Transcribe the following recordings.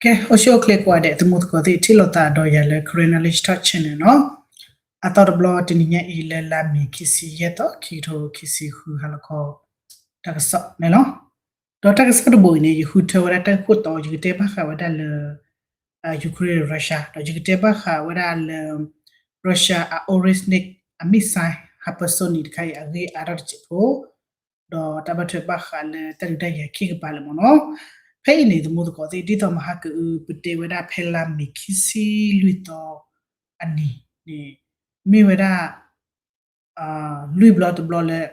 ကဲ အိၣ်ဆူၣ်အိၣ်ချ့ကိးဂၤဒဲး သမူသကိးသ့ၣ် ထံၣ်လိာ်သးဒီးယၤလၢ Karen Knowledge Talk Channel နီၤ. အသီတဘျီတနံၤညါအံၤ လၢလါမ့ၤ ခံဆံယဲၢ်သီ ခံကထိခံဆံဃု ဟါလီၤခီ တၢ်ကစီၣ်န့ၣ်လီၤ. ဒီးတၢ်ကစီၣ်တဘိအံၤန့ၣ် ယဃုထၢဝဲဒၣ်တၢ်ဂ့ၢ်ခိၣ်တီ ယကတဲဘၣ်ဃးဝဲဒၣ်လၢ Ukraine Russia ဒီးယကတဲဘၣ်ဃးဝဲဒၣ်လၢ Russia အ Oreshnik အ missile hypersonic တခါအံၤအဂ့ၢ်အါထီၣ်တစဲးဖိ ဒီးတၢ်ဘၣ်ထွဲဘၣ်ဃးလၢတၢ်ဒုးတၢ်ယၤခံကပၤလၢမ့ၢ်နီၤ. ဖဲအံၤန့ၣ် သမူသကိးသ့ၣ် ဒ်သိးမဟါကအု ပတဲဝဲဒၣ်ဖဲလါမ့ၤခံဆံလွံၢ်သီအနံၤန့ၣ် မ့ၢ်ဝဲဒၣ် လွံၢ်ဘျီတဘျီလၢ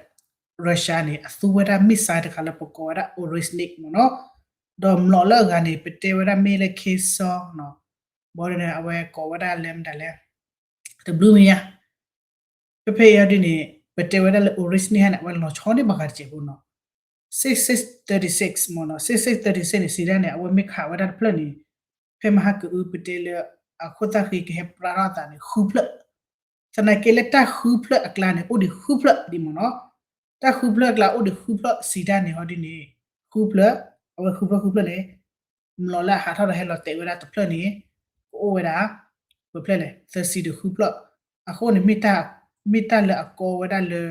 Russia န့ၣ် အသူဝဲဒၣ် missile တခါလၢပကိးဝဲဒၣ် Oreshnik မ့ၢ်နီၤ. ဒီးမျိာ်လၢအဂၤန့ၣ် ပတဲဝဲဒၣ်မ့ၢ်လၢ Kherson နီၤ. ဘီန့ၣ် အဝဲကိးဝဲဒၣ်လၢမတၤလဲၣ် တဘျုးမံၤညါ ဖဲဖဲအံၤဒ်န့ၣ် ပတဲဝဲဒၣ်လၢ Oreshnik ဟဲန့ၣ် အဝဲလီၤဆီန့ၢ်ဘၣ်ဃးတစဲးဖိနီၤ. six six thirty-six မ့ၢ်နီၤ. six six thirty-six န့ၣ် စံးဒၣ်န့ၣ် အဝဲမ့ၢ်ခးဝဲဒၣ်တဖျၢၣ်န့ၣ် ဖဲမဟါကအုပတဲလၢ အခိၣ်သၣ်ဃံကဟဲပြါထီၣ်အသးန့ၣ် ဃုဖျၢၣ်. သနာ်က့လၢတၢ်ဃုဖျၢၣ်အကျါန့ၣ် အိၣ်ဒံးဃုဖျၢၣ်ဒ်မ့ၢ်နီၤ. တၢ်ဃုဖျၢၣ်အကျါအိၣ်ဒံးဃုဖျၢၣ်စံးဒၣ်န့ၣ် ဟီဒ်န့ၣ် ဃုဖျၢၣ်, အဝဲဃုဖျၢၣ်ဃုဖျၢၣ်န့ၣ် မျိာ်လၢအဟးထီၣ်ဒီးဟဲလီၤတဲာ်ဝဲဒၣ်တဖျၢၣ်န့ၣ် ကအိၣ်ဝဲဒၣ် ပဖျၢၣ်လဲၣ် သၢဆံဒီးဃုဖျၢၣ်. အဃိန့ၣ် မ့ၢ်တၢ်လၢအကီဝဲဒၣ်လၢ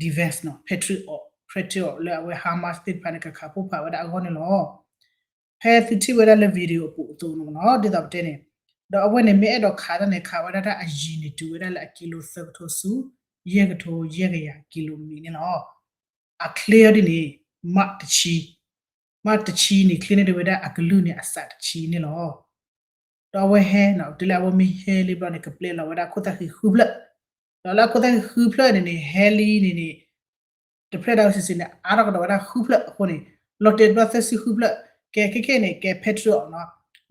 defense နီၤ, Patriot, Patriot လၢအဝဲ Hamas သ့ၣ်တဖၣ်န့ၣ် ကခးဖှိၣ်ဖးဝဲဒၣ်အဂီၢ်န့ၣ်လီၤ. ဖဲသုထံၣ်ဝဲဒၣ်လၢ video အပူၤအသိးန့ၣ်နီၤ ဒ်သိးပတဲန့ၣ်, ဒီးအဝဲန့ၣ် မ့ၢ်အဲၣ်ဒိးခးတၢ်န့ၣ် ခးဝဲဒၣ်တၢ်အယံၤန့ၣ် တုၤဝဲဒၣ်လၢအကံလိသၢကထိဆူ ယဲၢ်ကထိယဲၢ်ကယၤကံလိမံၤန့ၣ်လီၤ. အချ့အီၤဒ်န့ၣ် Mach တဆံ, Mach တဆံန့ၣ် ချ့န့ၢ်ဒံးဝဲဒၣ်အကလုၢ်န့ၣ် အစးတဆံန့ၣ်လီၤ. ဒီးအဝဲဟဲနီၤ တုၤလၢအဝဲမ့ၢ်ဟဲလံဘျီန့ၣ် ကပျဲလီၤဝဲဒၣ်ခိၣ်သၣ်ဃံဃုဖျၢၣ်, ဒီးလၢအခိၣ်သၣ်ဃံဃုဖျၢၣ်န့ၣ်န့ၣ် ဟဲလံန့ၣ်န့ၣ် တဖျၢၣ်ဒၣ်ဝဲစံးစံးန့ၣ် အါထီၣ်ကဒီးဝဲဒၣ်ဃုဖျၢၣ်အဃိန့ၣ် လီၤတဲာ်တဘျီသၢဆံဃုဖျၢၣ်, ကဲခဲခဲန့ၣ် ကဲ Patriot နီၤ,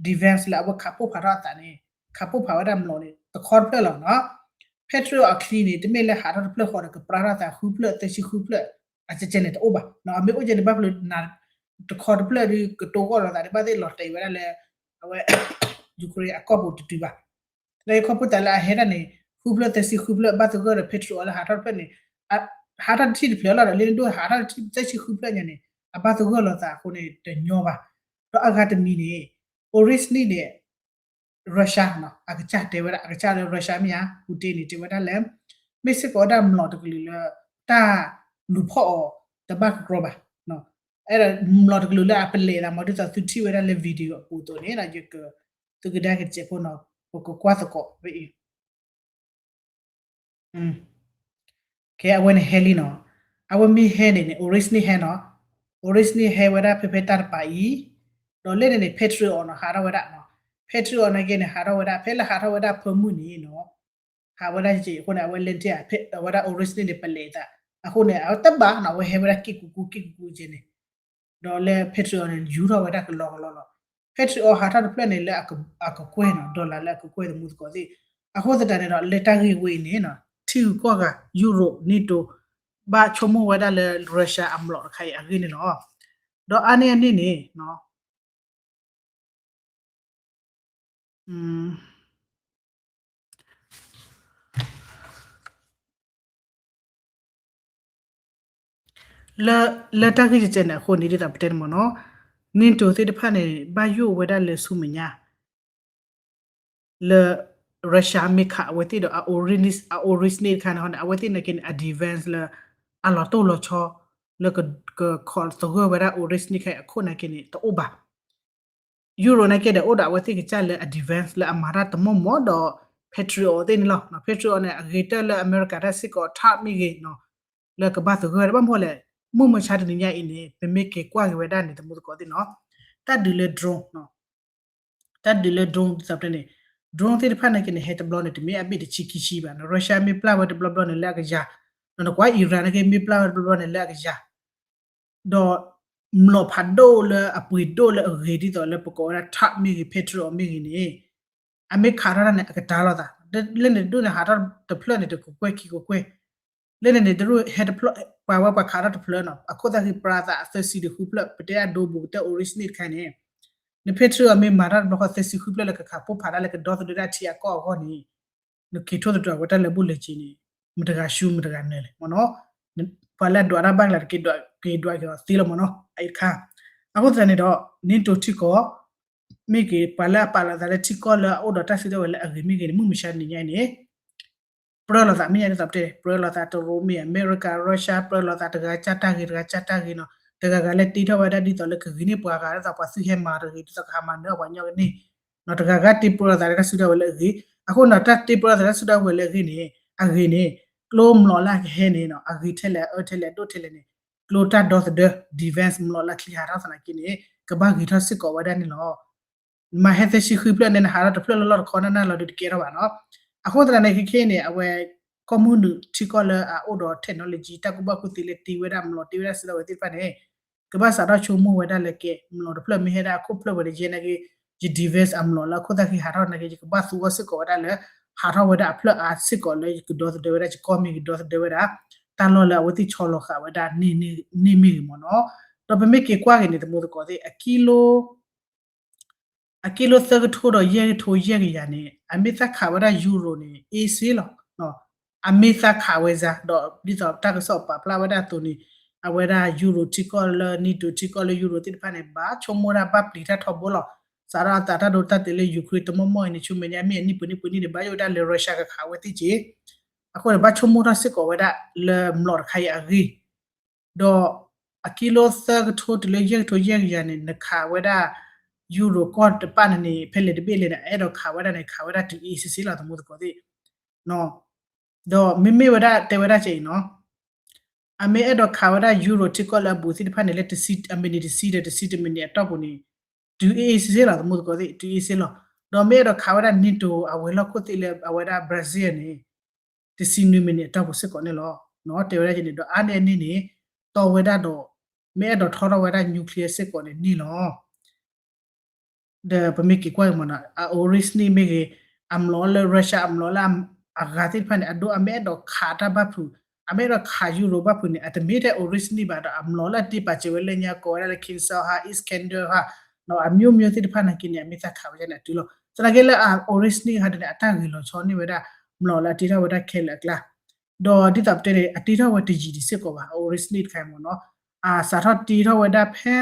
defense လၢအဝဲခးဖှိၣ်ဖးထီၣ်အသးန့ၣ် ခးဖှိၣ်ဖးဝဲဒၣ်မျိာ်န့ၣ် တခီတဖျၢၣ်လီၤနီၤ. Patriot အချံန့ၣ် တမ့ၢ်လၢဟးထီၣ်တဖျၢၣ်ဃီဒီး ကပြါထီၣ်သးဃုဖျၢၣ်သၢဆံဃုဖျၢၣ် အကဲကဲန့ၣ်တအိၣ်ဘၣ်နီၤ. အမ့ၢ်အိၣ်ကဲန့ၣ် ဘၣ်ဖျိနၤ တခီတဖျၢၣ်ဒီး ကတိၤဂီၢ်လိာ်သးဒီး ဘၣ်သ့ၣ်လီၤတဲာ်ဝဲဒၣ်လၢ အဝဲ Ukraine အကီၢ်ပူၤတတုၤဘၣ်. လၢခီဖျိသတးလၢအဟဲဒၣ်န့ၣ် ဃုဖျၢၣ်သၢဆံဃုဖျၢၣ် ဘၣ်သဂၢၢ်ဒီး Patriot လၢဟးထီၣ်တဖျၢၣ်န့ၣ် ဟးထီၣ်တထံၣ်တဖျၢၣ်လီၤဒီး လၢနဒိၣ်ဟးထီၣ်သၢဆံဃုဖျၢၣ်ညါန့ၣ် အဘၣ်သဂၢၢ်လိာ်သးအဃိန့ၣ် တညီဘၣ်. ဒီးအဂၤတမံၤန့ၣ် Oreshnik န့ၣ် Russia နီၤ အကစၢ်တဲဝဲဒၣ် အကစၢ်လၢ Russia မ့ၢ်ဧါ Putin န့ၣ် တဲဝဲဒၣ်လၢ မ့ၢ်စ့ၢ်ကီးဝဲဒၣ်မျိာ်တကလုာ်လၢ တၢ်လူၤဖီၣ်အီၤတဘၣ်ကကြီဘၣ်. အဲၣ်ဒိးမျိာ်တကလုာ်လၢအပလဲၤသးမ့ၢ် ဒ်သိးသုထံၣ်ဝဲဒၣ်လၢ video အပူၤအသိးန့ၣ် ယက သုကဒါက့ၤတစဲးဖိနီၤ ပကကွၢ်သကိးဖဲအံၤ ကဲ အဝဲန့ၣ်ဟဲလံနီၤ. အဝဲမ့ၢ်ဟဲန့ၣ်န့ၣ် Oreshnik ဟဲနီၤ. Oreshnik ဟဲဝဲဒၣ်ဖဲဖဲတၢ်တပၤအံၤ, ဒီးလၢန့ၣ်န့ၣ် Patriot နီၤ ဟးထီၣ်ဝဲဒၣ်နီၤ. Patriot နာ်က့န့ၣ် ဟးထီၣ်ဝဲဒၣ် ဖဲလၢဟးထီၣ်ဝဲဒၣ်ဖၢမုၢ်န့ၣ်နီၤ ဟးဝဲဒၣ်ကဲအဃိန့ၣ် အဝဲလဲၤတ့ၢ်အဝဲဒၣ် Oreshnik န့ၣ် ပလဲၤသး အဃိန့ၣ် အဝဲတဘၣ်နီၤ အဝဲဟဲဝဲဒၣ်က့ၣ်ကူကူက့ၣ်ကူကူကဲန့ၣ် ဒီးလၢ Patriot န့ၣ် ယူၤထီၣ်ဝဲဒၣ်ကလီကလီလီၤ. Patriot ဟးထီၣ်တဖျၢၣ်န့ၣ် လၢအကကွဲၢ်နီၤ dollar လၢအကကွဲၢ်သမူသကိးသ့ၣ်. အဃိသတးန့ၣ်ဒီး လၢတၢ်ဂ့ၢ်ဝဲအံၤန့ၣ် ထံဂုၤကီၢ်ဂၤ Europe NATO ဘၣ်ဆိကမိၣ်ဝဲဒၣ်လၢ Russia အမျိာ်တခါအံၤအဂ့ၢ်န့ၣ်လီၤ. ဒီးအါန့ၢ်အန့ၣ်န့ၣ် လၢ လၢတၢ်ဂ့ၢ်ကဲကဲန့ၣ်အဃိန့ၣ် ဒ်သိးပတဲန့ၣ်မ့ၢ်နီၤ NATO သ့ၣ်တဖၣ်န့ၣ် ဘၣ်ယိၣ်ဝဲဒၣ်လၢဆူမဲာ်ညါ လၢ Russia မ့ၢ်ခးအဝဲသ့ၣ်ဒီး အ Oreshnik တခါန့ၣ် အဝဲသ့ၣ်နာ်က့န့ၣ် အ defense လၢ အလီၤတိၢ်လီၤဆီ လၢက ကခိးသဂၢၢ်ဝဲဒၣ် Oreshnik တခါအံၤအခိၣ်နာ်က့န့ၣ် တအိၣ်ဘၣ်. Europe နာ်က့ဒီး အိၣ်ဒီးအဝဲသ့ၣ်ကစၢ်လၢအ defense လၢအမၤတၢ်တမီၢ်မီၢ်ဒီး Patriot သ့ၣ်န့ၣ်လီၤ. Patriot န့ၣ် အဂ့ၤတၢၢ်လၢအမဲရကၤတၢ်စ့ၢ်ကီး THAAD မ့ၢ်ဂ့ၤနီၤ လၢကဘၣ်သဂၢၢ်ဝဲဒၣ် ဘၣ်မနုၤလဲၣ် မုၢ်မဆါတနံၤညါအံၤန့ၣ် ပမ့ၢ်က့ၤကွၢ်က့ၤဝဲဒၣ်န့ၣ် သမူသကိးသ့ၣ်နီၤ တၢ်ဒုးလၢ drone တၢ်ဒုးလၢ drone ဒ်သိးပတဲန့ၣ် drone သ့ၣ်တဖၣ်နာ်က့န့ၣ် ဟဲတဘျီန့ၣ် တမ့ၢ်အဘ့ၣ်တဆံခံဆံဘၣ်နီၤ Russia မ့ၢ်ပျၢ်ဝဲတဘျီဘျီန့ၣ်လၢအကယၤ, ဒီးနကွၢ် Iran နာ်က့ မ့ၢ်ပျၢ်ဝဲတဘျီဘျီန့ၣ်လၢအကယၤ, ဒီး မျိာ်ဖးဒိၣ်လၢအပှ့ၤဒိၣ်လၢအဂ့ၤဒ်သိးလၢပကိးဝဲဒၣ် THAAD မ့ၢ်ဂ့ၤ Patriot မ့ၢ်ဂ့ၤန့ၣ် အမ့ၢ်ခးထီၣ်တၢ်န့ၣ် အကတၢ်လိာ်သး, လၢန့ၣ်တဒူၣ်န့ၣ် ဟးထီၣ်တဖျၢၣ်န့ၣ် တကကွဲၢ်ခံကကွဲၢ်, လၢန့ၣ်န့ၣ် တရူၢ်ဟဲတဖျၢၣ် ပှၤဝဲပှၤခးထီၣ်တဖျၢၣ်နီၤ အခိၣ်သၣ်ဃံပြၤသးအသၢဆံတဃုဖျၢၣ် ပတဲအဒိဘူးကတၢၢ် originate တခါန့ၣ် န Patriot မ့ၢ်မၤတၢ်တဘျီဃီသၢဆံဃုဖျၢၣ်လၢကခးပိၢ်ဖးတၢ်လၢကဒီသဒၢတၢ်ထံအကီၢ်အဂီၢ်န့ၣ် နက့ၤထိၣ်သတြီၤဝဲတၢ်လၢဘူၣ်လၢက့ၤန့ၣ် မတဂၤဆူမတဂၤနၢၤလဲၣ်မ့ၢ်နီၤ, ပှၤလၢအဒွးတၢ်ဘၣ်ကျါတက့ၤဒွးက့ၤဒွးက့ၤအီၤသ့လီၤမ့ၢ်နီၤ အအံၤတခါ, အဃိသတးန့ၣ်ဒီး NATO ထံကီၢ် မ့ၢ်က့ၤပှၤလၢအပာ်လီၤသးလၢထံကီၢ်လၢအအိၣ်ဒီးတၢ်စုကဝဲၤလၢအဂ့ၤမ့ၢ်ဂ့ၤန့ၣ် မုၢ်မဆါတနံၤညါအံၤန့ၣ် ပြၢလိာ်သးမ့ၢ်ညါဒ်သိးပတဲ ပြၢလိာ်သးတရူးမ့ၢ် အမဲရကၤ Russia ပြၢလိာ်သးတဂၤကၢ်တၢ်ဂ့ၤ တဂၤကၢ်တၢ်ဂ့ၤနီၤ တဂၤဂၤလၢတ့ထီၣ်ဝဲဒၣ်ဒ်သိးလၢကဂ့ၤန့ၢ်ပှၤဂၤဒ်သိးပှၤသုးဟဲမၤတဂ့ၤ ဒ်သိးကဟးမၤနၢၤပှၤညီကန့ၢ် နီၤ တဂၤဂၤတ့ပြၢလိာ်သးလၢတၢ်စုကဝဲၤလၢအဂ့ၤ အဃိနီၤ တၢ်တ့ပြၢလိာ်သးလၢတၢ်စုကဝဲၤလၢအဂ့ၤန့ၣ် အဂ့ၤန့ၣ် ကျိမျိာ်လၢအကဟဲန့ၣ်နီၤ အဂ့ၤထဲလဲၣ် အအၢထဲလဲၣ် အဒိၣ်ထဲလဲၣ်န့ၣ် ကျိတၢ်ဒီသဒၢ defense မျိာ်လၢအချံဟးထီၣ်သနာ်က့န့ၣ် ကဘၣ်ဂ့ၤထီၣ်စ့ၢ်ကီးဝဲဒၣ်န့ၣ်လီၤ. မၤဟဲသၢဆံဃုဖျၢၣ်န့ၣ် နဟးထီၣ်တဖျၢၣ်လၢလီၢ်တခီနၢ်နၢ်လီၤဒုးတကဲထီၣ်ဘၣ်နီၤ. အဃိသတးန့ၣ် ခဲခဲအံၤန့ၣ် အဝဲ ကီၢ်မုၢ်နုာ်ထံကီၢ်လၢအအိၣ်ဒီး technology တၢ်ကူၣ်ဘၣ်ကူၣ်သ့လၢတ့ဝဲဒၣ်မျိာ်တ့ဝဲဒၣ်စုကဝဲၤသ့ၣ်တဖၣ်န့ၣ် ကဘၣ်စးထီၣ်ဆိကမိၣ်ဝဲဒၣ်လၢကဲ မျိာ်တဖျၢၣ်မ့ၢ်ဟဲဒၣ်အခိၣ်ဖျၢၣ်ဝဲန့ၣ် ယဲနာ်က့ ယ defense အမျိာ်လၢအခိၣ်သၣ်ဃံဟးထီၣ်နာ်က့ ယကဘၣ်သူအီၤစ့ၢ်ကီးဝဲဒၣ်လၢ ဟးထီၣ်ဝဲဒၣ်အဖျၢၣ်အါစ့ၢ်ကီးလၢယကဒီသဒၢဝဲဒၣ် ယကီၢ်မ့ၢ်ဂ့ၤ ဒီသဒၢဝဲဒၣ် တၢ်လီၢ်လၢအဝဲသ့ၣ်ဆီလီၤဃာ်ဝဲဒၣ်န့ၣ်မ့ၢ်ဂ့ၤမ့ၢ်နီၤ. ဒီးပမ့ၢ်က့ၤကွၢ်က့ၤန့ၣ် သမူသကိးသ့ၣ် အကံလိ အကံလိသၢကထိဒီးယဲၢ်ကထိယဲၢ်ကယၤန့ၣ် အမ့ၢ်သးခးဝဲဒၣ် Euro န့ၣ် အ့စ့လီၤ. အမ့ၢ်သးခးဝဲစါ ဒီးဒ်သိးတၢ်ကစီၣ်ပာ်ဖျါဝဲဒၣ်အသိးန့ၣ် အဝဲဒၣ် Euro ထံကီၢ်လၢ NATO ထံကီၢ်လၢ Euro သ့ၣ်တဖၣ်န့ၣ် ဘၣ်ဆိကမိၣ်တၢ်ဘၣ်ပျံၤတၢ်ထီဘိလီၤ. စးထီၣ်အသးတၢ်ဒိတၢ်တဲာ်လၢ Ukraine တမီၢ်မီၢ်အံၤန့ၣ် ဆူမဲာ်ညါမ့ၢ်အနံၣ်ပှဲၤနံၣ်ပှဲၤနံၣ်န့ၣ် ဘၣ်ယိၣ်ဝဲဒၣ်လၢ Russia ကခးဝဲသ့ၣ်က့ အဃိန့ၣ် ဘၣ်ဆိကမိၣ်ထီၣ်စ့ၢ်ကီးဝဲဒၣ်လၢမျိာ်တခါအံၤအဂ့ၢ် ဒီးအကံလိသၢကထိတုၤလၢယဲၢ်ကထိယဲၢ်ကယၤန့ၣ် နခးဝဲဒၣ် Euro ကီၢ်တပၣ်န့ၣ်န့ၣ် ဖဲလဲၣ်တဘ့ၣ်လဲၣ်န့ၣ် အအဲၣ်ဒိးခးဝဲဒၣ်န့ၣ် ခးဝဲဒၣ်တုၤအ့စ့စ့လီၤ သမူသကိးသ့ၣ် ဒီးမ့မ့ၢ်ဝဲဒၣ်တဲဝဲဒၣ်ကဲအံၤနီၤ အမ့ၢ်အဲၣ်ဒိးခးဝဲဒၣ် Euro ထံကီၢ်လၢအဘူးသ့ၣ်တဖၣ်န့ၣ် လၢတဆံ အမံးနံးတဆံဒီးတဆံတမံးနံးအတီၢ်ပူၤန့ၣ် တုၤအ့စ့စ့လီၤ သမူသကိးသ့ၣ် တုၤအ့စ့လီၤ. ဒီးမ့ၢ်အဲၣ်ဒိးခးဝဲဒၣ် NATO အဝဲၤလီၢ်ခိၣ်သ့ၣ်လၢအဝဲဒၣ် Brussels န့ၣ် တဆံနွံမံးနံးအတီၢ်ပူၤစ့ၢ်ကီးန့ၣ်လီၤ. တဲဝဲဒၣ်ကဲန့ၣ် ဒီးအါန့ၢ်အန့ၣ်န့ၣ် တီဝဲဒၣ်ဒီး မ့ၢ်အဲၣ်ဒိးထီထီၣ်ဝဲဒၣ် nuclear စ့ၢ်ကီးန့ၣ်န့ၣ်လီၤ. ဒီးပမ့ၢ်က့ၤကွၢ်က့ၤမ့ၢ်နီၤ အ originate မ့ၢ်ဂ့ၤ အမျိာ်လၢ Russia အမျိာ်လၢအဂၤသ့ၣ်တဖၣ်န့ၣ် အဒိ အမ့ၢ်အဲၣ်ဒိးခးတၢ်ဘၣ်ဖုး အမ့ၢ်အဲၣ်ဒိးခး Euro ဘၣ်ဖုးန့ၣ် အတမ့ၢ်ထဲ originate ဘၣ်ဒီး အမျိာ်လၢအတ့ပာ်စၢၤဝဲလၢညါကိးဝဲဒၣ်လၢ Kinzhal ဟါ Iskander ဟါ ဒီးအမျိုးမျိုးသ့ၣ်တဖၣ်နာ်က့န့ၣ် အမ့ၢ်သးခးဝဲဒၣ်န့ၣ် အတုၤလီၤ. သနာ်က့လၢအ originate ဟါဒ်န့ၣ် အတၢ်ဂ့ၤလီၤဆီန့ၢ်ဝဲဒၣ် မျိာ်လၢအတ့ထီၣ်ဝဲဒၣ်ခဲလၢာ်အကျါ ဒီးဒ်သိးပတဲန့ၣ် အတ့ထီၣ်ဝဲတယံာ်ဒံးစ့ၢ်ကီးဘၣ် အ originate တခါအံၤမ့ၢ်နီၤ အစးထီၣ်တ့ထီၣ်ဝဲဒၣ်ဖဲ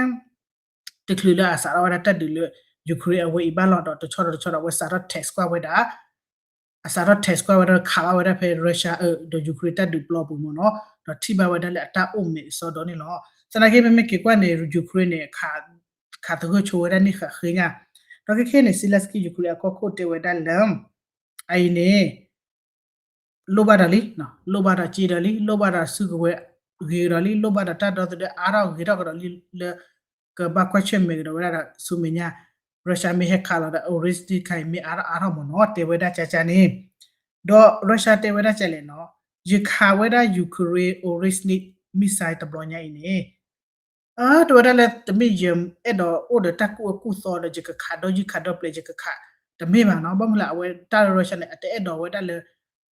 တချုးလၢအစးထီၣ်ဝဲဒၣ်တၢ်ဒုးလၢ Ukraine အဝဲအံၤဘၣ်လီၤ ဒီးတဆီဒီးတဆီဒီးအဝဲစးထီၣ် test ကွၢ်ဝဲဒၣ် အစးထီၣ် test ကွၢ်ဝဲဒၣ်ခးဘၣ်ဝဲဒၣ်ဖဲ Russia အ ဒီး Ukraine တၢ်ဒုးပျီပူၤမ့ၢ်နီၤ ဒီးထံၣ်ဘၣ်ဝဲဒၣ်လၢအတၢ်အိၣ်မဲာ်အစီဒီးန့ၣ်လီၤ. သနာ်က့ပမ့ၢ်က့ၤကွၢ်န့ၣ် Ukraine န့ၣ် ခးသဂၢၢ်ဆိဝဲဒၣ်န့ၣ်ဃးဃ့ညါ ဒီးခဲခဲန့ၣ် Zelensky Ukraine အကီၢ်ခိၣ်တဲဝဲဒၣ်လၢ အအံၤန့ၣ် လိၣ်ဘၣ်ဒီးလံ လိၣ်ဘၣ်ဒီးစ့ဒီးလံ လိၣ်ဘၣ်ဒီးစုကဝဲၤဂ့ၤကဒီးလံ လိၣ်ဘၣ်ဒီးတၢ်ဒီသဒၢအါထီၣ်ဂ့ၤထီၣ်ကဒီးလံလၢ ကဘၣ်ကွၢ်ဆၢၣ်မဲာ်ကဒီးဝဲဒၣ်ဒီးဆူမဲာ်ညါ Russia မ့ၢ်ဟဲခးလီၤဒီး originate တခါအံၤမ့ၢ်အါထီၣ်အါထီၣ်မ့ၢ်နီၤ တဲဝဲဒၣ်ကကန့ၣ် ဒီး Russia တဲဝဲဒၣ်ကလဲၣ်နီၤ ယခးဝဲဒၣ် Ukraine originate missile တဘျီညါအံၤန့ၣ် အၢ တဲဝဲဒၣ်လၢတမ့ၢ်ယအဲၣ်ဒိးအိၣ်ဒီးတၢ်ကူၣ်အၢကူၣ်သီဒီးယကခးဒီးယုၢ်ခးဒီးပျဲၢ်ယကခး တမ့ၢ်ဘၣ်နီၤ ဘၣ်မနုၤလၢအဝဲတၢ်လၢ Russia န့ၣ် အတအဲၣ်ဒိးဝဲဒၣ်လၢ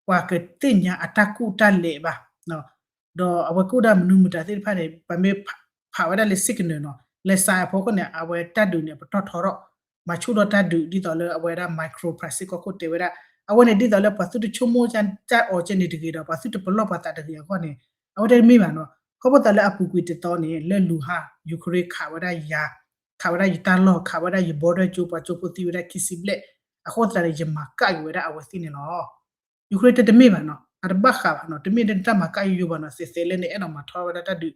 ပှၤကသ့ၣ်ညါအတၢ်ကူၣ်တၢ်လဲၤဘၣ် ဒီးအဝဲကအိၣ်ဒၣ်မနုၤမတၤသ့ၣ်တဖၣ်န့ၣ် ပမ့ၢ်ဖးဝဲဒၣ်လၢ signal နီၤ လဲၤစးအဖီခိၣ်န့ၣ် အဝဲတၢ်ဒုးန့ၣ် ပတီၢ်ထီထီၣ် မၤဆူၣ်ထီၣ်တၢ်ဒုးဒ်သိးလၢအဝဲဒၣ် micro ဖရၣ်စ့ၣ်ကီၢ်ခိၣ်တဲဝဲဒၣ် အဝဲန့ၣ်ဒ်သိးလၢပှၤသုတဆိကမိၣ်တၢ်အီၤကဲန့ၣ်တဂ့ၤဒီး ပှၤသုတပလီၢ်ပှၤသးတဂ့ၤအဂီၢ်န့ၣ် အဝဲတမ့ၢ်ဘၣ်နီၤ ခီဖျိသးလၢအပူၤကွံာ်တသီန့ၣ် လၢလူၤဟါ Ukraine ခးဝဲဒၣ်ယၤ ခးဝဲဒၣ်ယတၢ်လီၢ် ခးဝဲဒၣ်ယ border ကၠိ ပှၤကၠိဖိသံဝဲဒၣ်ခံဆံဘျဲၣ် အဃိသတးန့ၣ် ယမၤကၣ်က့ၤဝဲဒၣ်အဝဲသ့ၣ်န့ၣ်လီၤ. Ukraine တဲတမ့ၢ်ဘၣ်နီၤ အတဘၣ်ဃးဘၣ်နီၤ တမ့ၢ်တၢ်မၤကၣ်ယိယိဘၣ်နီၤ သဲးသဲးလၢန့ၣ် အဲၣ်ဒိးမၤထီဝဲဒၣ်တၢ်ဒုး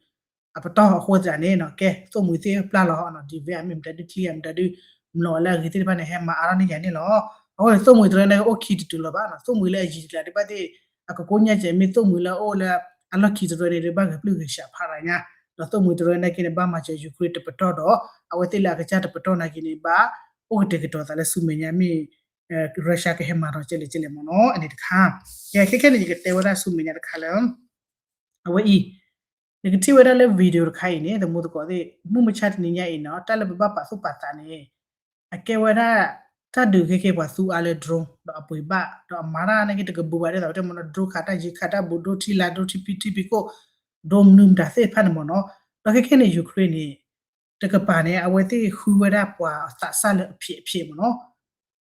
အပတီၢ်အဃိသတးန့ၣ်နီၤ ကဲ သိၣ်မှံၤသ့ၣ်ပျၢ်လီၤနီၤ ဒံးဝဲအမ့ၢ်မတၤဒုးချံအမတၤဒုး မျိာ်လၢအဂ့ၤသ့ၣ်တဖၣ်န့ၣ် ဟဲမၤအါထီၣ်န့ၢ်ယၤန့ၣ်လီၤ. အဃိန့ၣ် သိၣ်မှံၤတရၢန့ၣ်အိၣ်ခံတတုၤလီၤဘၣ်နီၤ သိၣ်မှံၤလၢအယံၤတကျါဒံးဘၣ်သ့ၣ် အကကိးညါကဲမ့ၢ်သိၣ်မှံၤလၢအအိၣ်လၢ အလီၢ်ခံတရၢန့ၣ် ဒံးဘၣ်ဂဲၤပျုၢ်ဂဲၤဆှးဖးရၤညါ ဒီးသိၣ်မှံၤတရၢနာ်က့န့ၣ် ဘၣ်မၤစၢၤ Ukraine တပတီၢ်ဒီး အဝဲသ့ၣ်လၢအကစၢ်တပတီၢ်နာ်က့န့ၣ် ဘၣ်အိၣ်ကတဲာ်ကတီၤသးလၢဆူမဲာ်ညါမ့ၢ် Russia ကဟဲမၤထီၣ်ကဲလဲၣ်ကဲလဲၣ်မ့ၢ်နီၤ အန့ၣ်တခါ. ကဲ ခဲခဲန့ၣ် ယကတဲဝဲဒၣ်ဆူမဲာ်ညါတခါလၢ အဝဲအံၤ နကထံၣ်ဝဲဒၣ်လၢ video တခါအံၤန့ၣ် သမူသကိးသ့ၣ် မုၢ်မဆါတနံၤညါအံၤနီၤ တၢ်လၢပဘၣ်ပာ်သူၣ်ပာ်သးန့ၣ် အကဲဝဲဒၣ် တၢ်ဒုးခဲက့ၤပှၤသူအါလၢ drone ဒီးအပှ့ၤဘၣ် ဒီးအမၤတၢ်နာ်က့တကဘူးဘၣ်ဒ်သိးပတဲမ့ၢ်နီၤ drone ခးတၢ်ယံၤခးတၢ်ဘူး drone ထံလာ် drone ထံဖံထံဖံခိၣ် drone မနုၤမတၤသ့ၣ်တဖၣ်န့ၣ်မ့ၢ်နီၤ ဒီးခဲခဲန့ၣ် Ukraine န့ၣ် တကပၤန့ၣ် အဝဲသ့ၣ်ဃုဝဲဒၣ်ပှၤသးစၢ်လၢအဖျဲးအဖျဲးမ့ၢ်နီၤ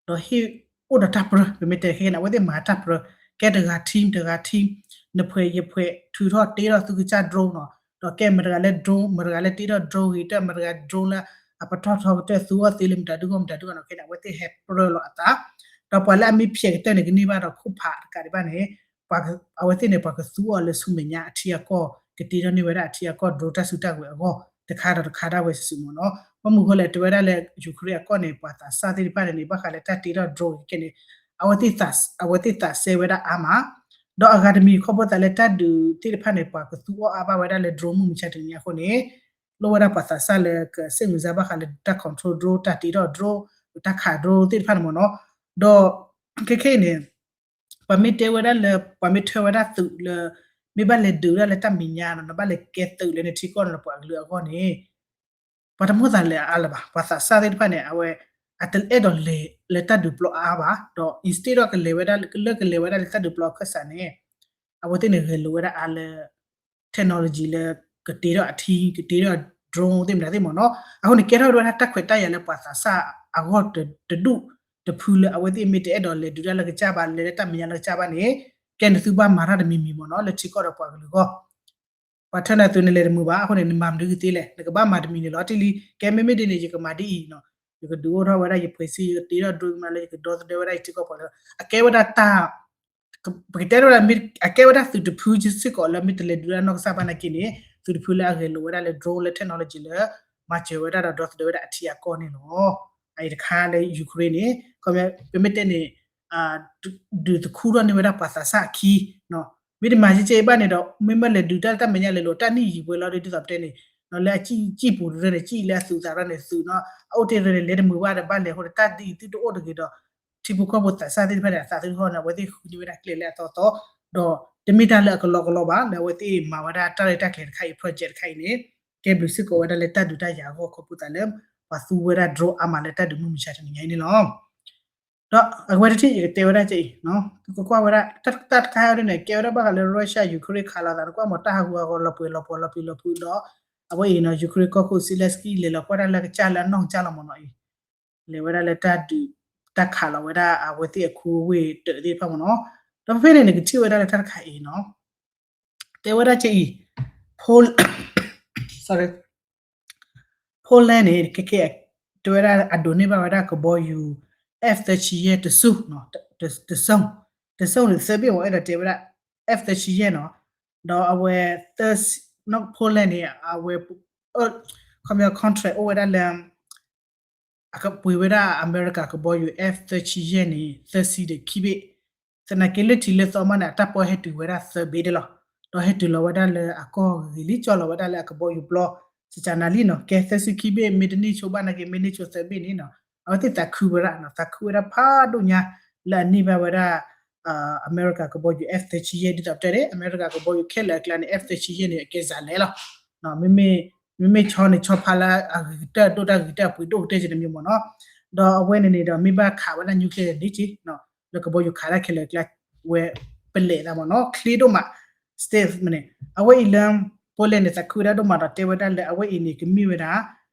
ဒီးဟ့ၣ်အိၣ်ဒီးတၢ်ပြၢ ပမ့ၢ်တဲခဲကနံၣ် အဝဲသ့ၣ်မၤတၢ်ပြၢ ကဲတဂၤ team တဂၤ team နဖှဲးယဖှဲး ထုးထီၣ်တ့ထီၣ်သုကစၢ် drone နီၤ ဒီးကဲမတၤတဂၤလၢ drone မတၤတဂၤလၢတ့ထီၣ် drone ဂ့ၤတၢ် မတၤတဂၤ drone လၢအပတီၢ်ထီကတၢၢ် သူအီၣ်သ့လၢမတၤဒုဂီၢ်မတၤဒုဂီၢ်နီၤ ခဲန့ၣ် အဝဲသ့ၣ်ဟဲပြၢလီၤအသး ဒီးပှၤလၢအမ့ၢ်ဖျဲးကတၢၢ်န့ၣ် ကန့ၢ်ဘၣ်ဒီးခိၣ်ဖးတကးဒံးဘၣ်န့ၣ် အဝဲသ့ၣ်န့ၣ် ပှၤကသူအီၤလၢဆူမဲာ်ညါအထံအကီၢ် ကတ့ထီၣ်န့ၢ်ဝဲဒၣ်အထံအကီၢ် drone တၢ်စုတၢ်ဝဲၤအဂီၢ် တခါဒီးတခါဒၣ်ဝဲစုာ်စုာ်မ့ၢ်နီၤ ဘၣ်မနုၤဃိလဲၣ် တဲဝဲဒၣ်လၢ Ukraine အကီၢ်န့ၣ် ပှၤသးစၢ်သ့ၣ်တဖၣ်န့ၣ်န့ၣ် ဘၣ်ဃးလၢတၢ်တ့ထီၣ် drone ခဲန့ၣ် အဝဲသ့ၣ် အဝဲသ့ၣ်သးစဲဝဲဒၣ်အါမး ဒီးအဂၤတမံၤခီဖျိသးလၢတၢ်ဒုးသ့ၣ်တဖၣ်န့ၣ် ပှၤကသူအီၣ်အါဘၣ်ဝဲဒၣ်လၢ drone မုၢ်မဆါတနံၤအဃိန့ၣ် လိၣ်ဝဲဒၣ်ပှၤသးစၢ်လၢကစ့ၣ်မုၢ်စါဘၣ်ဃးလၢတၢ် control drone တၢ်တ့ထီၣ် drone တၢ်ခး drone သ့ၣ်တဖၣ်န့ၣ်မ့ၢ်နီၤ ဒီး ခဲခဲအံၤန့ၣ် ပှၤမ့ၢ်တဲဝဲဒၣ်လၢ ပှၤမ့ၢ်ထၢဝဲဒၣ်သုးလၢ မ့ၢ်ဘၣ်လဲၤဒုးဒၣ်လၢတၢ်မဲာ်ညါနီၤ နဘၣ်လဲၤကဲသုးလၢနထံကီၢ်လၢပှၤကလုာ်အဂီၢ်န့ၣ် ပှၤတမိၣ်သးလဲၤအါလၢၤဘၣ် ပှၤသးစၢ်သ့ၣ်တဖၣ်န့ၣ် အဝဲ အတအဲၣ်ဒိးလဲၤလၢတၢ်ဒုးပျီအါအါဘၣ် ဒီး instead of ကလဲၤဝဲဒၣ် လၢကလဲၤဝဲဒၣ်လၢတၢ်ဒုးပျီအခၢၣ်စးန့ၣ် အဝဲသ့ၣ်န့ၣ်ဂဲၤလိာ်ဝဲဒၣ်အါလၢ technology လၢကတ့ထီၣ်အထံ ကတ့ထီၣ် drone သ့ၣ်မတၤသ့ၣ်မ့ၢ်နီၤ အဃိန့ၣ် ကဲထီၣ်ဝဲဒၣ်တၢ်ခွဲးတၢ်ယာ်လၢပှၤသးစၢ်အဂီၢ်တဒူၣ်တဖုလၢအဝဲသ့ၣ်မ့ၢ်တအဲၣ်ဒိးလဲၤဒုးတၢ်လၢကစၢ်ဘၣ် လဲၤလၢတၢ်မဲာ်ညါလၢကစၢ်ဘၣ်န့ၣ် ကဲန့ၣ်သုဘၣ်မၤတၢ်တမံၤမံၤမ့ၢ်နီၤ လၢထံကီၢ်ဒီးပှၤကလုာ်အဂီၢ် ပှၤထၢနၤသုးန့ၣ်လဲၤတမုာ်ဘၣ် အဃိန့ၣ် နမၤမနုၤကသ့လဲၣ် နကဘၣ်မၤတမံၤန့ၣ်လီၤ တ့ၢ်လံ ကဲမ့မ့ၢ်ဒ်န့ၣ် ယကမၤဒ်အံၤနီၤ ယကဒုးအိၣ်ထီၣ်ဝဲဒၣ်ယဖှဲးစ့ ယကတ့ထီၣ် drone မနုၤလၢယကဒီသဒၢဝဲဒၣ်ယထံကီၢ်ပှၤလၢ အကဲဝဲဒၣ်တၢ် ပကတဲဒ်ဝဲဒၣ် အကဲဝဲဒၣ်သုးတဖုစ့ၢ်ကီးလၢမ့ၢ်တလဲၤဒုးတၢ်နီၢ်ကစၢ်ဘၣ်နာ်က့န့ၣ် သုးတဖုလၢအဂဲၤလိာ်ဝဲဒၣ်လၢ drone လၢ technology လၢ မၤစၢၤဝဲဒၣ်ဒီးဒီသဒၢဝဲဒၣ်အထံအကီၢ်န့ၣ်လီၤ. အအံၤတခါလၢ Ukraine န့ၣ် ပမ့ၢ်တဲန့ၣ် ဒုးသခူထီၣ်န့ၢ်ဝဲဒၣ်ပှၤသးစၢ်အခံ မ့ၢ်တမၤကဲကဲအံၤဘၣ်န့ၣ်ဒီး မ့မ့ၢ်လဲၤဒုးတၢ်လၢတၢ်မဲာ်ညါလဲၤလိာ် တၢ်နံၣ်ယံာ်ဝဲလီၤဒ်သိးပတဲန့ၣ် လၢအစံၣ်ပူၤတရၢန့ၣ် စံၣ်လၢအသုးသးရၢန့ၣ်သုးနီၤ အအိၣ်တ့ၢ်တရၢန့ၣ် လဲၤတမုာ်ဘၣ်ဒီးဘၣ်လဲၤအဃိန့ၣ် တၢ်ဒ်အံၤသုတအိၣ်တဂ့ၤဒီး ထံဖိကီၢ်ဖိသးစၢ်သ့ၣ်တဖၣ်န့ၣ် အသးသုတဟီၣ်န့ၣ် အဝဲသ့ၣ်ဃုန့ၢ်ဝဲဒၣ်ကျဲလၢအသီသီ ဒီးတမ့ၢ်တၢ်လၢအကလီကလီဘၣ် လၢအဝဲသ့ၣ်မၤဝဲဒၣ်တၢ်ရဲၣ်တၢ်ကျဲၤတခါအံၤ project တခါအံၤန့ၣ် ကဲဘျုးစ့ၢ်ကီးဝဲဒၣ်လၢတၢ်ဒုးတၢ်ယၤအဂီၢ်ခီဖျိသးလၢ ပှၤသူဝဲဒၣ် drone အါမးလၢတၢ်ဒုးမုၢ်မဆါတနံၤညါအံၤန့ၣ်လီၤ. ဒီးအဝဲတထံၣ်ယကတဲဝဲဒၣ်ကအံၤ ကကွၢ်ဝဲဒၣ် တၢ်တခါအံၤန့ၣ် ကဲဝဲဒၣ်ဘၣ်ဃးလၢ Russia Ukraine ခးလိာ်သး နကွၢ်မ့ၢ်တၢ်ဟးဂူာ်ဟးဂီၤလီၤပှဲၤလီၤပှီၤလီၤပံၤလီၤဖုးဒီး အဝဲအံၤနီၤ Ukraine ကီၢ်ခိၣ် Zelenskyy လဲၤလီၤကွၢ်တၢ်လၢကစၢ်လၢအနီၢ်ကစၢ်လီၤမ့ၢ်နီၤအံၤ လဲၤဝဲဒၣ်လၢတၢ်ဒုး တၢ်ခးလီၤဝဲဒၣ်အဝဲသ့ၣ်အခူအဝ့ၢ်တၢးသ့ၣ်တဖၣ်မ့ၢ်နီၤ ဒီးဖဲဖဲန့ၣ် နကထံၣ်ဝဲဒၣ်လၢတၢ်တခါအံၤနီၤ တဲဝဲဒၣ်ကအံၤ Pol- sorry Poland န့ၣ် ကကဲ တဲဝဲဒၣ်အဒိးန့ၢ်ဘၣ်ဝဲဒၣ်ကဘီယူၤ F thirty-five တစူၢ် တစူၢ်န့ၣ် သၢဘ့ၣ်ဝဲအဲၣ်ဒိးတဲဝဲဒၣ် F thirty-five နီၤ ဒီးအဝဲ သၢ Poland န့ၣ် အဝဲ ခီပညီ contract အိၣ်ဝဲဒၣ်လၢ အကပှ့ၤဝဲဒၣ်အမဲရကၤကဘီယူၤ F thirty-five န့ၣ် သၢဆံဒီးခံဘ့ၣ် သနာ်က့လၢထံးလၢသီမးန့ၣ် အတၢ်ပီၢ်ဟဲတုၤဝဲဒၣ်သၢဘ့ၣ်ဒၣ်လီၤ. ဒီးဟဲတုၤလီၤဝဲဒၣ်လၢအကီၢ်ဂ့ၤလံ ကၠီလီၤဝဲဒၣ်လၢအကဘီယူၤပျီ စကနၤလံနီၤ ကဲသၢဆံခံဘ့ၣ် မ့ၢ်တန့ၢ်ဆိဘၣ်နာ်က့ မ့ၢ်န့ၢ်ဆိသၢဘ့ၣ်န့ၣ်နီၤ အဝဲသ့ၣ်သးခုဝဲဒၣ်နီၤ သးခုဝဲဒၣ်ဖးဒိၣ်ညါ လၢအန့ၢ်ဘၣ်ဝဲဒၣ် အမဲရကၤကဘီယူၤ F thirty-five ဒ်သိးပတဲန့ၣ် အမဲရကၤကဘီယူၤခဲလၢာ်အကျါန့ၣ် F thirty-five န့ၣ် အကဲစးလဲၣ်လီၤ. မ့မ့ၢ် မ့မ့ၢ်ဆီန့ၣ် ဆီဖးလၢအဂ့ၤကတၢၢ် ဒိၣ်တၢ်ဂ့ၤကတၢၢ် အပှ့ၤဒိၣ်ကတၢၢ်က့ၤတမံၤမ့ၢ်နီၤ ဒီးအဝဲန့ၣ်န့ၣ်ဒီး မ့ၢ်ဘၣ်ခးဝဲဒၣ် nuclear န့ၣ်က့ လၢကဘီယူၤခးဒၣ်ခဲလၢာ်အကျါ ဝဲပလဲၤသးမ့ၢ်နီၤ ချ့ဒိၣ်မး safe မ့ၢ်န့ၣ် အဝဲအံၤလၢ Poland န့ၣ် သးခုဝဲဒၣ်ဒိၣ်မးဒီးတဲဝဲဒၣ်လၢအဝဲအံၤန့ၣ် ကမ့ၢ်ဝဲဒၣ်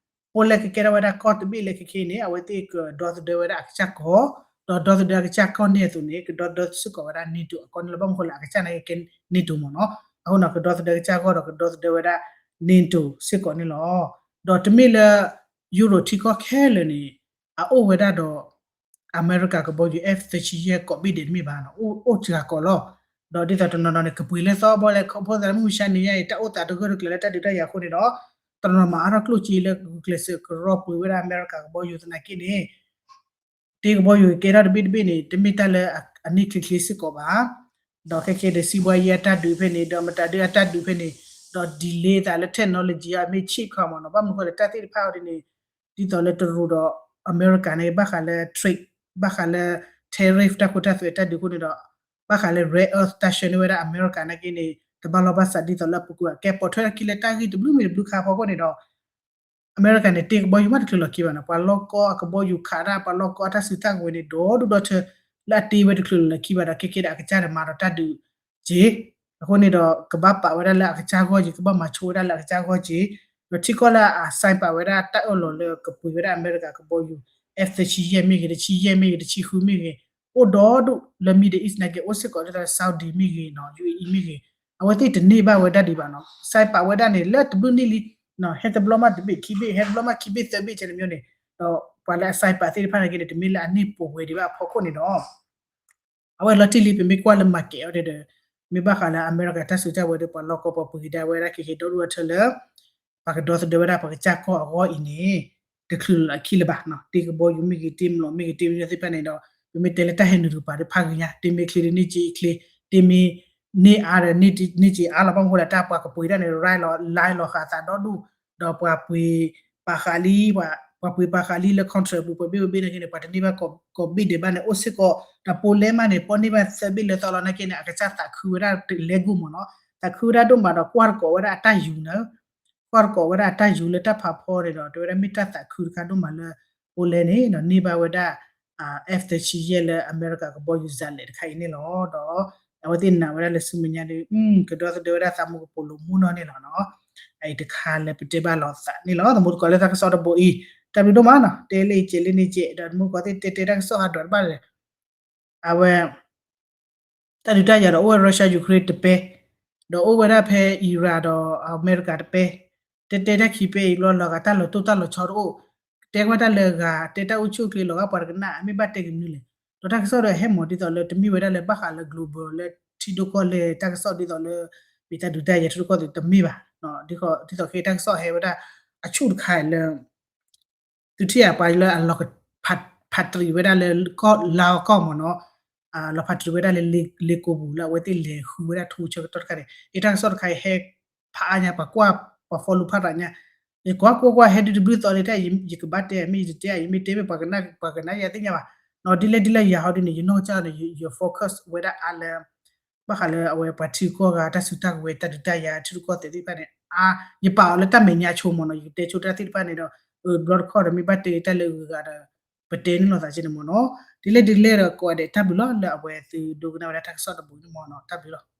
Poland ကကဲထီၣ်ဝဲဒၣ်ကီၢ်တဘ့ၣ်လၢခဲခဲအံၤန့ၣ် အဝဲသ့ၣ်ကဒီသဒၢဝဲဒၣ်အကစၢ်ကီၢ် ဒီးဒီသဒၢအကစၢ်ကီၢ်န့ၣ်အသိးန့ၣ် ကဒီသဒၢစ့ၢ်ကီးဝဲဒၣ် NATO အကီၢ်န့ၣ်လီၤ. ဘၣ်မနုၤဃိလၢအကစၢ်န့ၣ်ကဲ NATO မ့ၢ်နီၤ အဃိနီၤ ကဒီသဒၢကစၢ်ကီၢ်ဒီးကဒီသဒၢဝဲဒၣ် NATO စ့ၢ်ကီးန့ၣ်လီၤ. ဒီးတမ့ၢ်လၢ Europe ထံကီၢ်ခဲလၢာ်န့ၣ် အအိၣ်ဝဲဒၣ်ဒီး အမဲရကၤကဘီယူၤ F thirty-five ကိးဘ့ၣ်ဒဲးတမ့ၢ်ဘၣ်နီၤ အိၣ်စှၤကီးလီၤ. ဒီးဒ်သိးတနီၤနီၤန့ၣ် ကပှ့ၤလၢသီဘီလဲၣ် ခီဖျိသးလၢမုၢ်မဆါနံၤညါအံၤ တၢ်အိၣ်သးတဂၢၢ်တကျၢၤလၢတၢ်ဒုးတၢ်ယၤအဃိန့ၣ်ဒီး တနီၤနီၤမၤအါထီၣ်ကျိၣ်စ့လၢဂုာ်ကျဲးစၢးကရီပှ့ၤဝဲဒၣ်အမဲရကၤကဘီယူၤသနာ်က့န့ၣ် တ့ကဘီယူၤကဲထီၣ်တဘ့ၣ်တဘ့ၣ်န့ၣ် တမ့ၢ်တၢ်လၢအန့ၢ်ချ့ချ့စ့ၢ်ကီးဘၣ်. ဒီးခဲခဲဒီး စံးဘှါယဲအတၢ်ဒုးဖဲန့ၣ် ဒီးမတၤဒုးအတၢ်ဒုးဖဲန့ၣ် ဒီး delay သးလၢ technology အမ့ၢ် chip ခီမ့ၢ်နီၤ, ဘၣ်မနုၤဃိလဲၣ် တၢ်သ့ၣ်တဖၣ်အံၤဒ်န့ၣ် ဒ်သိးလၢတရူးဒီးအမဲရကၤန့ၣ် ဘၣ်ဃးလၢ trade ဘၣ်ဃးလၢ tariff တၢ်ခိတၢ်သွဲတၢ်ဒုးအဃိန့ၣ်ဒီး ဘၣ်ဃးလၢ rare earth တၢ်ဆှၢန့ၢ်ဝဲဒၣ်အမဲရကၤနာ်က့န့ၣ် တဘၣ်လီၢ်ဘၣ်စးဒ်သိးလၢအပူၤကွံာ်ဘၣ်, ကဲပိာ်ထွဲထီၣ်ခံလၢတၢ်ဂ့ၢ်တဘျုးမ့ၢ်တဘျုးခါဖီခိၣ်န့ၣ်ဒီး အမဲရကၤန့ၣ် တ့ကဘီယူၤမးတချုးလီၤခံဘၣ်နီၤ, ပှၤလီၢ်ကီအကဘီယူၤခးတၢ် ပှၤလီၢ်ကီအတၢ်စုတၢ်ကဝဲၤန့ၣ် ဒီဒူၣ်ဒီထၢ လၢအတ့ဝဲတချုးလီၤခံဘၣ်ဒီး ခဲကဲဒီးအကစၢ်န့ၣ်မၤဒီးတၢ်ဒုးက့ၤ အဃိန့ၣ်ဒီး ကဘၣ်ပာ်ဝဲဒၣ်လၢအကစၢ်ဂီၢ်က့ၤ ကဘၣ်မၤဆိဝဲဒၣ်လၢအကစၢ်ဂီၢ်က့ၤ, ဒီးထံကီၢ်လၢအ sign ပာ်ဝဲဒၣ်တၢ်အၢၣ်လီၤလၢကပှ့ၤဝဲဒၣ်အမဲရကၤကဘီယူၤ F သၢဆံယဲၢ်မ့ၢ်ဂ့ၤ တဆံယဲၢ်မ့ၢ်ဂ့ၤ တဆံဃုမ့ၢ်ဂ့ၤ အိၣ်ဒီဒူၣ်လၢ Middle East နာ်က့ အိၣ်စ့ၢ်ကီးဒ်သိး Saudi မ့ၢ်ဂ့ၤနီၤ ယူဢေအံမ့ၢ်ဂ့ၤ အဝဲသ့ၣ်တန့ၢ်ဘၣ်ဝဲဒၣ်ဒံးဘၣ်နီၤ, sign ပာ်ဝဲဒၣ်န့ၣ် လၢတဘျုးနံၣ်လံ ဟဲတဘျီမးတဘ့ၣ်ခံဘ့ၣ် ဟဲတဘျီမးခံဘ့ၣ်သၢဘ့ၣ်ကဲန့ၣ်မ့ၢ်န့ၣ်, ဒီးပှၤလၢအ sign ပာ်သ့ၣ်တဖၣ်နာ်က့န့ၣ် တမ့ၢ်လၢအန့ၢ်ပှဲၤဝဲဒံးဘၣ်အဖီခိၣ်န့ၣ်ဒီး အဝဲလီၤတံၢ်လံ ပမ့ၢ်ကွၢ်လၢ market အီၤဒီး မ့ၢ်ဘၣ်ဃးလၢအမဲရကၤတၢ်စုကဝဲၤဒီး ပှၤလီၢ်ကီပှၤပှ့ၤကဒါဝဲဒၣ်က့ၤက့ၤဒီဒူၣ်ဒီထၢလၢ ပှၤကဒီသဒၢဝဲဒၣ်ပှၤကစၢ်ကီၢ်အဂီၢ်အံၤန့ၣ် တချုးလီၤအခံလၢၤဘၣ်, တ့ကဘီယူၤမ့ၢ်ဂ့ၤ တ့မျိာ်မ့ၢ်ဂ့ၤ တ့မံၤသ့ၣ်တဖၣ်န့ၣ်ဒီး ပမ့ၢ်တဲလၢတၢ်ဟဲနုာ်တပၤဒီးဖးဂ့ၤညါ တ့မ့ၢ်ချ့ဒ်န့ၢ်က့ၤချ့ တ့မ့ၢ်န့ၢ်အါဒီးန့ၢ်က့ၤအါလီၤ ဘၣ်မနုၤဃိလဲၣ် တၢ်ပှၤကပှ့ၤဒၣ်န့ၣ် ရၢလီၤလါလီၤဃာ်သးဒီဒူၣ် ဒီးပှၤပှ့ၤပာ်ဃာ်လံ ပှၤပှ့ၤပာ်ဃာ်လံလၢ contract ပူၤ ပှဲၤဘ့ၣ်ဝဲဘ့ၣ်နာ်က့န့ၣ် ပှၤတန့ၢ်ဘၣ်ကိးဘ့ၣ်ဒဲးဘၣ်န့ၣ် အိၣ်စ့ၢ်ကီး ဒီး Poland မးန့ၣ် ပီၣ်န့ၢ်ဘၣ်သၢဘ့ၣ်လၢသီလီၤနာ်က့န့ၣ် အကစၢ်သးခုဝဲဒၣ်လဲၤဂိၢ်မ့ၢ်နီၤ, သးခုဝဲဒၣ်ဒိၣ်မးဒီး ကွၢ်တကိးဝဲဒၣ်အတၢ်ယူၤန့ၣ် ကွၢ်တကိးဝဲဒၣ်အတၢ်ယူၤလၢတၢ်ဖးဖီန့ၣ်ဒီး တဲဝဲဒၣ်မ့ၢ်တၢ်သးခုတခါဒိၣ်မးလၢ Poland န့ၣ်ဒီးန့ၢ်ဘၣ်ဝဲဒၣ် F သၢဆံယဲၢ်လၢအမဲရကၤကဘီယူၤ Zalat တခါအံၤန့ၣ်လီၤ. ဒီးအဝဲသ့ၣ်နာ်ဝဲဒၣ်လၢဆူမဲာ်ညါဒီး ကဒီသဒၢဝဲဒၣ်သးမူကပိာ်လိာ်မူနီၢ်န့ၣ်လီၤနီၤ. အအံၤတခါလၢပတဲဘၣ်လိာ်သးန့ၣ်လီၤ. သမူသကိးလၢတၢ်ကစီၣ်တဘိအံၤ တၢ်ဘျုးဒိၣ်မးနီၤ တဲလၢအံၤကဲးလၢန့ၣ်ကဲး ဒီးသမူသကိးသ့ၣ်တဲတဲတၢ်ကစီၣ်ဟးဒွးတဘၣ်လဲၣ် အဝဲ တၢ်ဒုးတၢ်ယၤဒီးအိၣ်ဝဲ Russia Ukraine တပဲ ဒီးအိၣ်ဝဲဒၣ်ဖဲ Iran ဒီးအမဲရကၤတပဲ တဲတဲတၢ်ခံပဲအံၤဘျီ လီၤဂာ်တၢ်လီၤတိၢ်တၢ်လီၤဆီတအိၣ် တဲကွၢ်တၢ်လၢဂၤ တဲတၢ်အိၣ်ဆူၣ်အိၣ်ချ့ လီၤဂာ်ပှၤတကနၣ် အမ့ၢ်ဘၣ်တဲက့ၤမနုၤလဲၣ်. ဒီးတၢ်ကစီၣ်ဒီးဟဲမၤဒ်သိးလၢတမ့ၢ်ဝဲဒၣ်လၢဘၣ်ဃးလၢ global လၢထံဒိၣ်ကီၢ်လဲၢ်တၢ်ကစီၣ်ဒ်သိးလၢ မ့ၢ်တၢ်ဒုးတၢ်ယၤထံဒိၣ်ကီၢ်သဲးတမ့ၢ်ဘၣ်. ဒ်သိးခဲတၢ်ကစီၣ်ဟဲဝဲဒၣ်အဆူၣ်တခါလၢ သုထံၣ်အပှၤလၢအလီၤဖးတရံးဝဲဒၣ်လၢ လါကီၢ်မ့ၢ်နီၤ လီၤဖးတရံးဝဲဒၣ်လၢလ့ကိပူၤလၢအဝဲသ့ၣ်လဲၤဃုဝဲဒၣ်ထူဆၢကတီၢ်တခါန့ၣ် အတၢ်ကစီၣ်တခါအံၤဟဲ ဖးအါညါ ပှၤကွၢ်ပှၤ follow ဖးတၢ်ညါ ယကွၢ်ကွၢ်ကွၢ်ဟဲဒုတဘျုးသီန့ၣ် တၢ်ယကဘၣ်တဲမ့ၢ်ယတတဲ ယမ့ၢ်တဲမ့ၢ်ပှၤကနၣ်ယၤသ့ၣ်ညါဘၣ်. ဒ်လဲၣ်ဒ်လဲၣ်ယၤဟီဒ်န့ၣ် ယနီၢ်ကစၢ်န့ၣ် ယ focus ဝဲဒၣ်အါလၢ ဘၣ်ဃးလၢအဝဲပှၤထံကီၢ်ဂၤ တၢ်စုတၢ်ကဝဲၤ တၢ်ဒုးတၢ်ယၤ ထံရူၢ်ကီၢ်သဲးသ့ၣ်တဖၣ်န့ၣ် အါ ယပာ်အီၤလၢတၢ်မဲာ်ညါဆိမ့ၢ်နီၤ ယကတဲဆိတၢ်သ့ၣ်တဖၣ်န့ၣ်ဒီး ဘျီတခီဒီးမ့ၢ်ဘၣ်တဲတၢ်လၢအဂုၤအဂၤဒီး ပတဲန့ၢ်လိာ်သးက့န့ၣ်မ့ၢ်နီၤ ဒ်လဲၣ်ဒ်လဲၣ်ဒီးကိးဂၤဒဲးတၢ်ဘျုးလီၤ လၢအဝဲသုဒိကနၣ်ဝဲဒၣ်တၢ်ကစီၣ်တဘိန့ၣ်မ့ၢ်နီၤ တၢ်ဘျုးလီၤ.